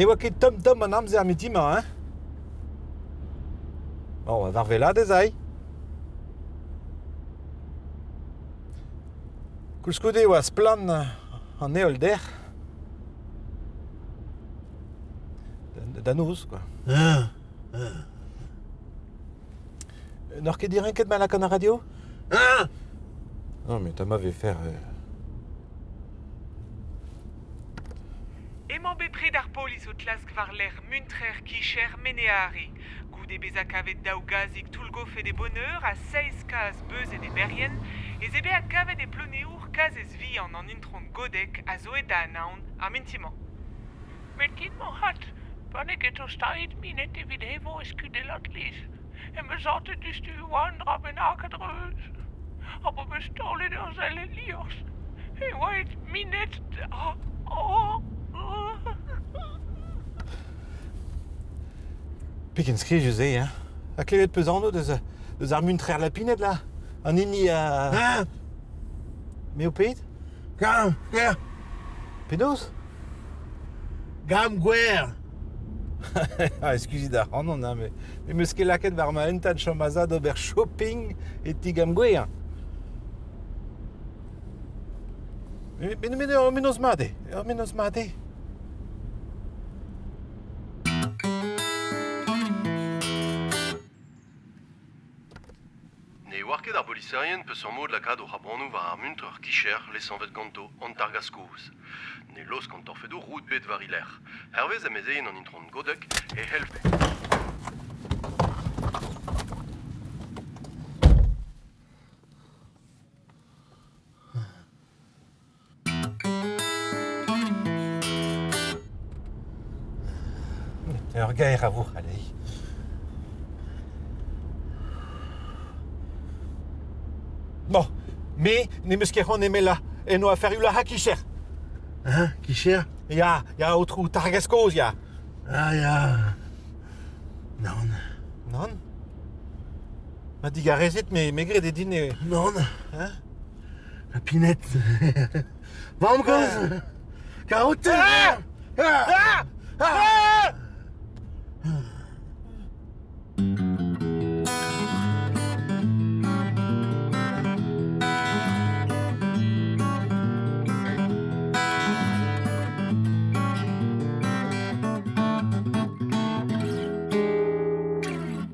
Ne oa ket tomm-tomm an amzer mintin-mañ, hein? Bon, war wellaat ez ay. Koulskoude e oa splann an heol dec'h. Da noz, quoi. N'oc'h ket direnket ma lakaat ar radio? Non, mais Thomas veut faire... Emañ bepred ar polis o klask war-lerc'h muntrer kicher Meneare. Goude bezañ kavet daou gazig toullgofet e Boneur ha seizh kazh beuzet e Berrien, ez eo bet adkavet e Ploneour kazhez vihan an intron Godec a zo aet da Anaon ar mintin-mañ. Met din moarvat, pa n'eo ket tostaet minnet evit evañ e skudellad lez, em eus santet diouzhtu e oa un dra bennak a-dreuz. Ha pa 'm eus taolet ur sell el liorzh e oa aet minnet da... Pegen skrijus eo, hein? Ha klevet 'peus anv deus, deus ar muntrer lapined là? An hini a... Hein? Me ho ped? Gam, gwer. Penaos? Gam gwer. Ah, Eskuzit ac'hanon, hein, mais me 'meus ket lakaet war ma hentad chom aza d'ober shopping e ti Gamgwer. Mais, mais, mais ur mennozh mat eo, ur mennozh mat eo. Ne oar ket ar boliserien peseurt mod lakaat o c'hrabanoù war ar muntr kicher lesanvet ganto an targazh kozh. Ne laosk an torfedoù roud bet war e lerc'h. Hervez amezeien an itron Godec e c'hellfe. Ur gaer a vouc'hal eo. Bon, me n'em eus ket c'hoant emelañ en o aferioù lac'hañ kicher. Hein, kicher? Ya, ya, aotrou, targazh kozh, ya. Ah ya. Nann. Nann? Ma digarezit, me, me gred eo din eo. Nann. Hein? La pinette. Vamm-gozh! Karote! Ah! Ah! Ah!